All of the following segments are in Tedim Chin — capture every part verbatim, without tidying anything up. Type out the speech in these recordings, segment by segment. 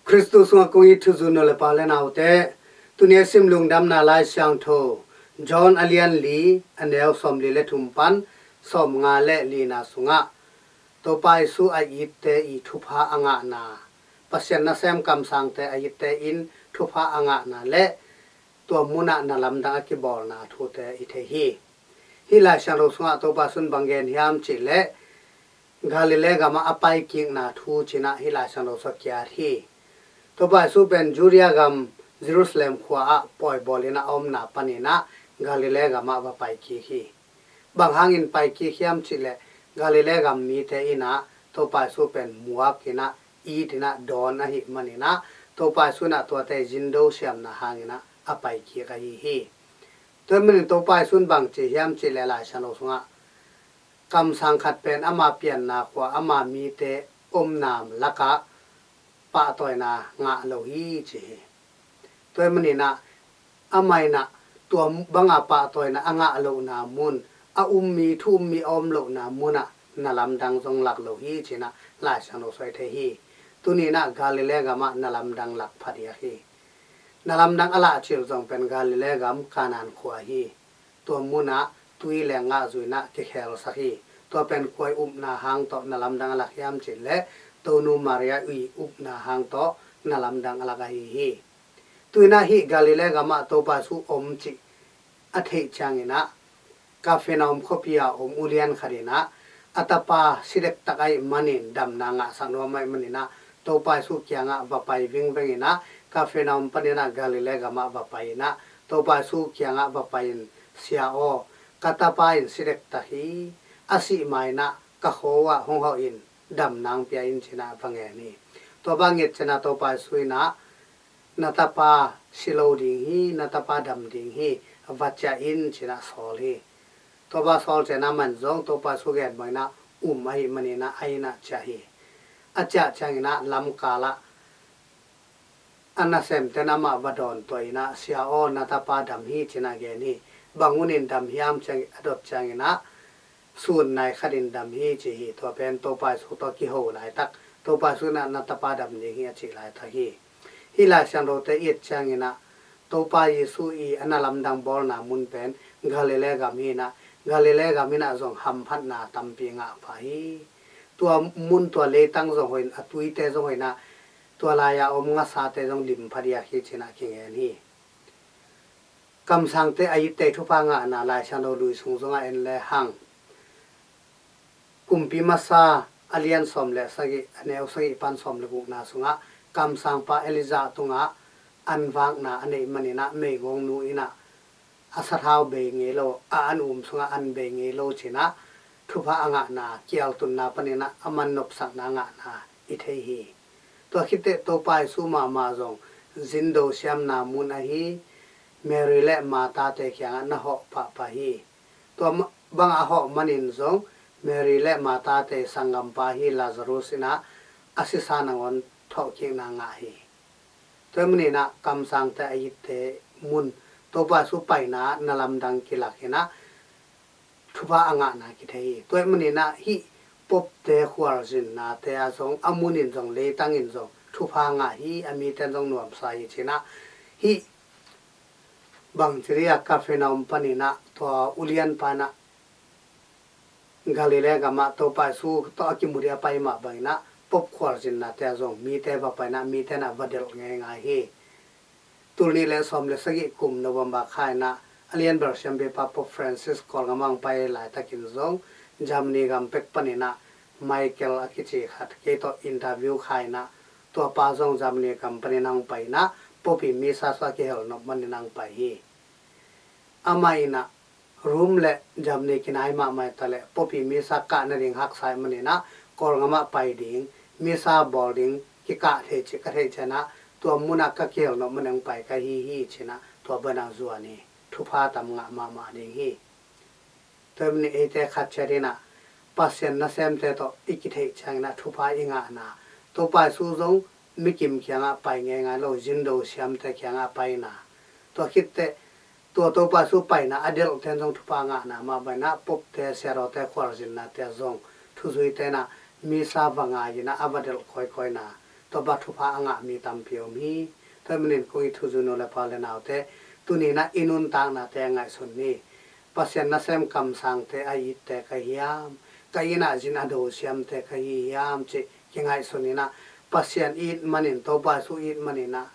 Khristu sungah kong it thuzui nu le pa le naute, tuni a sim lungdamna Lai Siangtho John a lian li, a neu sawmli le thum pan sawmnga le lina sungah Topa Jesu a itte i thupha a ngahna, Pasian nasem kamsangte a itte in thupha a ngahna le tua munah na lamdang a kibawlna thute i thei hi. Hih Lai Siangtho sungah Topa Jesu'n bang gen hiam cihleh Galilee gamah a paikikna thu cinah hih Lai Siangtho sungah kiat hi. Topa Jesu pen Judea gam Jerusalem khua ah pawi bawlin a omna paninah Galilee gamah va paikik hi. Bang hangin paikik hiam cihleh Galilee gam mite inah Topa Jesu pen muak inah it inah dawn ahih maninah Topa Jesu inah tuate zindo siamna hanginah a paikik ahi hi. Tua ahih manin Topa Jesu'n bang ci hiam cihleh Lai Siangtho sungah kamsang khat pen ama pianna khua ama mite omna lakah pahtawina ngah lo hi ci hi. Tua ahih maninah amah inah tua banga pahtawina a ngah lohna mun, a um mi, thu um mi a om lohna munah na lamdang zong lak lo hi cinah Lai Siangtho sungah i thei hi. Tuni inah Galilee gamah na lamdang lak phadiak hi. Na lamdang a lahcil zong pen Galilee gam Kanaan khua hi. Tua munah tui le ngah zui inah kikhelsak hi. Tua pen kua i upna hang tawh na lamdang a lak hiam cihleh Tonu Maria i upna hang tawh na lamdang a lak ahi hi. Tuinah hih Galilee gamah Topa Jesu om cih a theih cianginah Kapernaum khuapi a om ulian khat inah a tapa si dektak ahih manin damna ngahsak nuam ahih maninah Topa Jesu kiangah va pai vingveng inah Kapernaum paninah Galilee gamah va pai inah Topa Jesu kiangah va pai in, "Sia aw, ka tapa in si dektak hi, a sih ma inah ka kho uh ah hong hawh in damna hong pia in," cinah va ngen hi. Tua bang nget cianah Topa Jesu inah, "Na tapa si lo ding hi, na tapa dam ding hi, va ciah in," cinah sawl hi. Tua bang sawl cianah amah in zong Topa Jesu gen bang inah um ahih maninah a innah ciah hi. A ciah cianginah lamkalah a nasemte'n amah va dawntuah inah, "Sia aw, na tapa dam hi," cinah gen hi. Bang hunin dam hiam ciang a dot cianginah, "Sun nai khatin dam hi," ci hi. Tua pen Topa Jesu tawh kiho laitak, Topa Jesu inah, "Na tapa dam ding hi," a cih laitak hi. Hih Lai Siangthote i et cianginah Topa Jesu i a na lamdang bawlna mun pen Galilee gam hi inah, Galilee gam inah zong hamphatna tampi ngah pah hi. Tua mun, tua leitang zong hoih in, a tuite zong hoih inah, tua lai-a om ngasate zong lim phadiak hi cinah kingen hi. Kamsangte a itte thupha ngahna Lai Siangtho lui sung zongah en le hang. Kumpi Masa a lian sawm le sagih, a neu sagih pan sawm le gukna sungah kamsangpa Elijah tungah an vakna a neih maninah meigongnu inah a sathau bei ngei lo, a an um sungah an bei ngei lo cinah thupha a ngahna, kialtunna paninah a man nopsakna ngahna i thei hi. Tua khitteh Topa Jesu mahmah zong zindo siamna mun ahi Mary le Martha-te kiangah na hawh pahpah hi. Tua ma-, bangah a hawh manin zong Mary le Martha-te sanggampa hi Lazarus inah a sisa nangawn thawhkikna ngah hi. Tua ahih maninah kamsangte a itte mun Topa Jesu paina na lamdang kilak inah thupha a ngahna kithei hi. Tua ahih maninah hih popte khualzinnate ah zong a munin zong leitangin zong thupha ngah hi, a mite'n zong nuamsa hi cinah hih bangci dih-a Kapernaum paninah tua ulianpa inah Galilee gamah Topa Jesu tawh a kimu dih a pai mah banginah pop khualzinnate ah zong mite va painah mite inah va delh ngeingai hi. Tul nih le sawm le sagih kum November kha inah a lianbel siampipa Pope Francis Kawlgam ah hong pai laitakin zong Germany gam pek paninah Michael a kici khat kei tawh interview kha inah tuapa zong Germany gam panin hong pai inah Pope i misa sungah kihel nop manin hong pai hi. Amah inah Rome le Germany kinai mahmah taleh Pope i misa kah nading haksa ahih maninah Kawlgam ah pai ding, misa bawl ding kikah thei cih ka theih cianah tua munah ka kihel nop manin hong pai ka hi hi cinah tua banah zuan hi. Thupha tam ngah mahmah ding hi. Tua ahih manin eite khat ciat inah Pasian nasemte tawh i kitheih cianginah thupha i ngahna, Topa Jesu zong mikim kiangah pai ngeingai lo, zindo siamte kiangah paina. Tua khitteh tua Topa Jesu paina a delhte in zong thupha ngahna mah banginah popte, siadawte khualzinnate ah zong thuzuite inah misa va ngai inah a va delh kawikawina. Topa thupha a ngah mi tampi om hi. Tua ahih manin kong it thuzui nu le pa le naute, tuni-in ah i nuntaknate ngaihsun ni. Pasian nasem kamsangte a itte ka hiam, ka inn ah zin a do siamte ka hi hiam cih kingaihsun in ah, Pasian it manin, Topa Jesu it manin ah,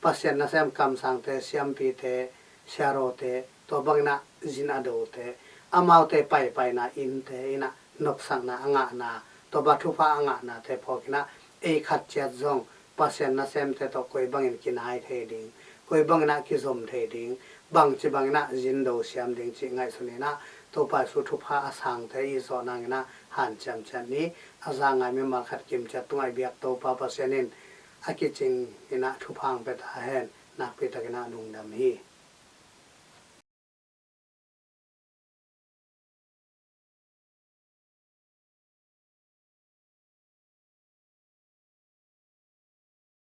Pasian nasem kamsangte, siampite, siarote, tua bangin ah zin a dote, amaute paipaina innte in ah nopsakna a ngahna, Topa thupha a ngahnate phawk in ah, ei khat ciat zong Pasian nasemte tawh koi bangin kinai thei ding, koi bangin ah kizom thei ding, bangci bangin ah zin do siam ding cih ngaihsun in ah, Topa Jesu thupha a sangte i zawh nangin ah hanciam ciat ni. A za ngai mimal khat kim ciat tungah i biak Topa Pasian in a kicing in ah thupha hong pia ta hen. Nakpi takin ah lungdam hi.